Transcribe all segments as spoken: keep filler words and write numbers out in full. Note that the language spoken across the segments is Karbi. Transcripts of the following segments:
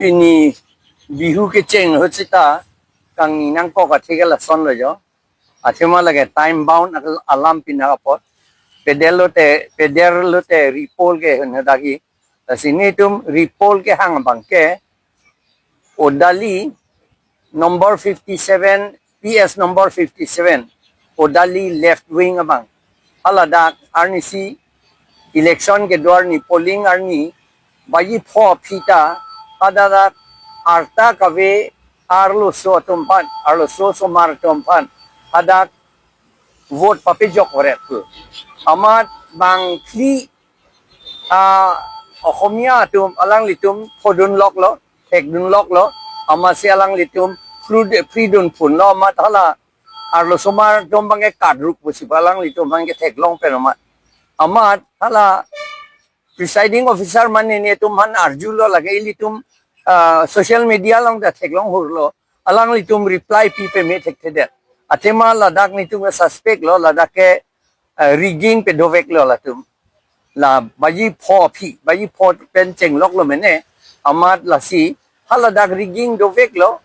Pini Bihu kecheng ahut seta kangni nangkok athe ke lason lo jo. Athema lake time bound al-, alam pini apot. Pedel lote, pedel lote repoll ke hon dagi. Lasi netum repoll kehang abang ke Odali number fifty-seven, P S number fifty-seven, Odali left wing abang. Haladak arnisi election kedo arni polling arni baji pho aphi ta hadadak arta kave arloso atum aphan, arloso osomar atum aphan hadak vote papejok varet pu. Amat bang phli, ah, Ohomia atum alanglitum phodun loklo, thekdun loklo, amatsi alanglitum phru-, phridun phunlo, amat hala arloso osomar atum abang ke kadruk pusi alanglitum abang ke theklong pen amat. Amat hala presiding officer mane netum aphan arjulo lake ilitum, ah, social media along ta theklong hurlo. Alanglitum reply pi peme thekthedet. Athema ladak netum ke suspect lo, ladak ke, ah, rigging pedovek lo latum. La baji pho aphi, baji pho pen chenglok lo mene, amat lasi haladak rigging dovek lo.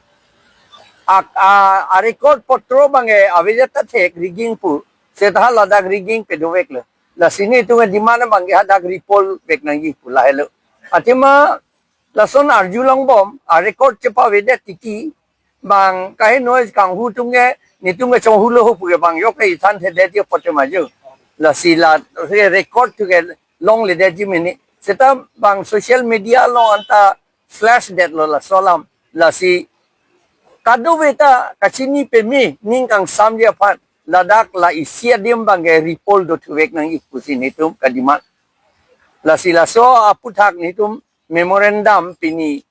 Ak-, a, a record potro abang ke avedet ta thek rigging pu. Seta haladak rigging pedovek lo. Lasi netum ke demand abang ke hadak repoll vek nangji pu lahelo. Athema lason arjulongbom, a record chepavedet titi, bang kaheno kanghu atum ke, netum ke chonghulo ho pu ke bang yok ke ithan thedet ye pote maju. Lasi la re-, record atum ke longledetji mene. Seta bang social media along anta flash detlo laso alam. Lasi kadokave ta kachini peme ning kangsamji aphan ladak la isi adim abang ke repoll dothuvek nangji pusi netum kademand. Lasi laso aphuthak netum memorandum pini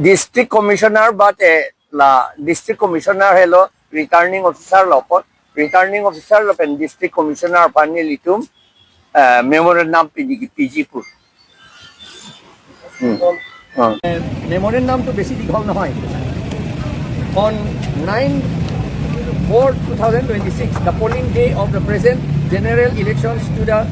District Commissioner bate la District Commissioner helo returning officer lo apot, returning officer lapen District Commissioner aphan nelitum, eh, memorandum pini kipiji pu. Hmm. Ah. Memorandum to besi dighol nohoi. On nine four two thousand twenty-six, the polling day of the present general elections to the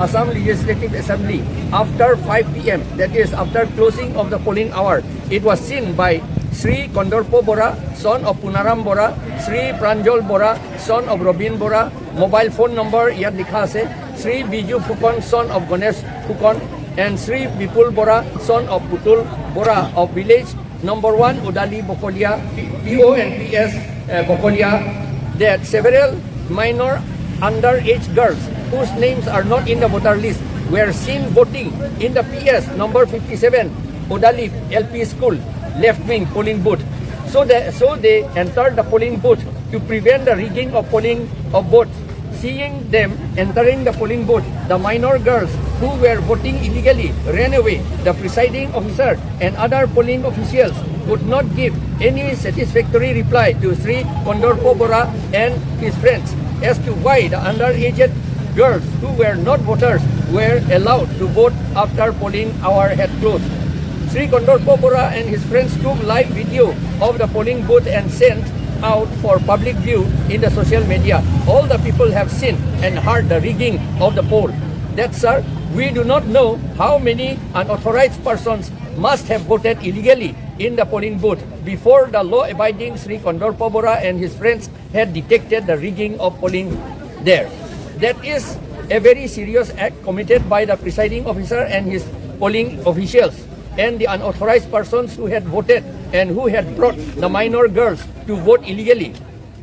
Assam Legislative Assembly, after five P M, that is, after closing of the polling hour, it was seen by Sri Kondorpo Bora, son of Punaram Bora, Sri Pranjol Bora, son of Robin Bora, mobile phone number ইয়াত লিখা আছে, Sri Biju Fukan, son of Ganesh Fukan, and Sri Bipul Bora, son of Putul Bora of village number one, Odali Bokolia, P O and P S, uh, Bokolia, that several minor underage girls whose names are not in the voter list were seen voting in the P S number fifty-seven, Odali L P School, left wing polling booth. So they, so they entered the polling booth to prevent the rigging of polling of votes. Seeing them entering the polling booth, the minor girls who were voting illegally ran away. The presiding officer and other polling officials could not give any satisfactory reply to Sri Kondorpo Bora and his friends as to why the underaged girls who were not voters were allowed to vote after polling hour had closed. Sri Kondorpo Bora and his friends took live video of the polling booth and sent out for public view in the social media. All the people have seen and heard the rigging of the poll. That, sir, we do not know how many unauthorized persons must have voted illegally in the polling booth before the law-abiding Sri Kondorpo Bora and his friends had detected the rigging of polling there. That is a very serious act committed by the presiding officer and his polling officials and the unauthorized persons who had voted and who had brought the minor girls to vote illegally.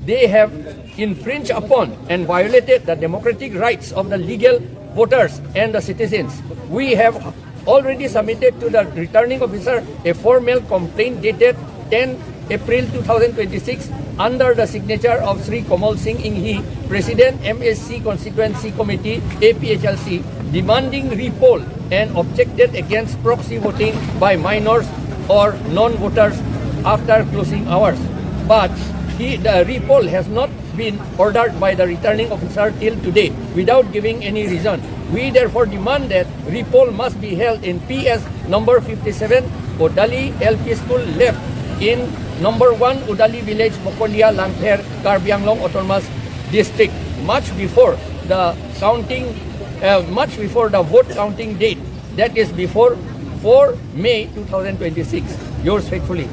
They have infringed upon and violated the democratic rights of the legal voters and the citizens. We have already submitted to the returning officer a formal complaint dated ten April two thousand twenty-six under the signature of Sri Kamal Singh Inghi, President M S C Constituency Committee, A P H L C, demanding repoll and objected against proxy voting by minors or non-voters after closing hours. But he, the repoll has not been ordered by the returning officer till today without giving any reason. We therefore demand that repoll must be held in P S number fifty-seven, Odali L P School left in number one Odali Village, Bokolia, Langpher, Karbi Anglong Autonomous District, much before the counting, uh, much before the vote counting date, that is before four May two thousand twenty-six. Yours faithfully,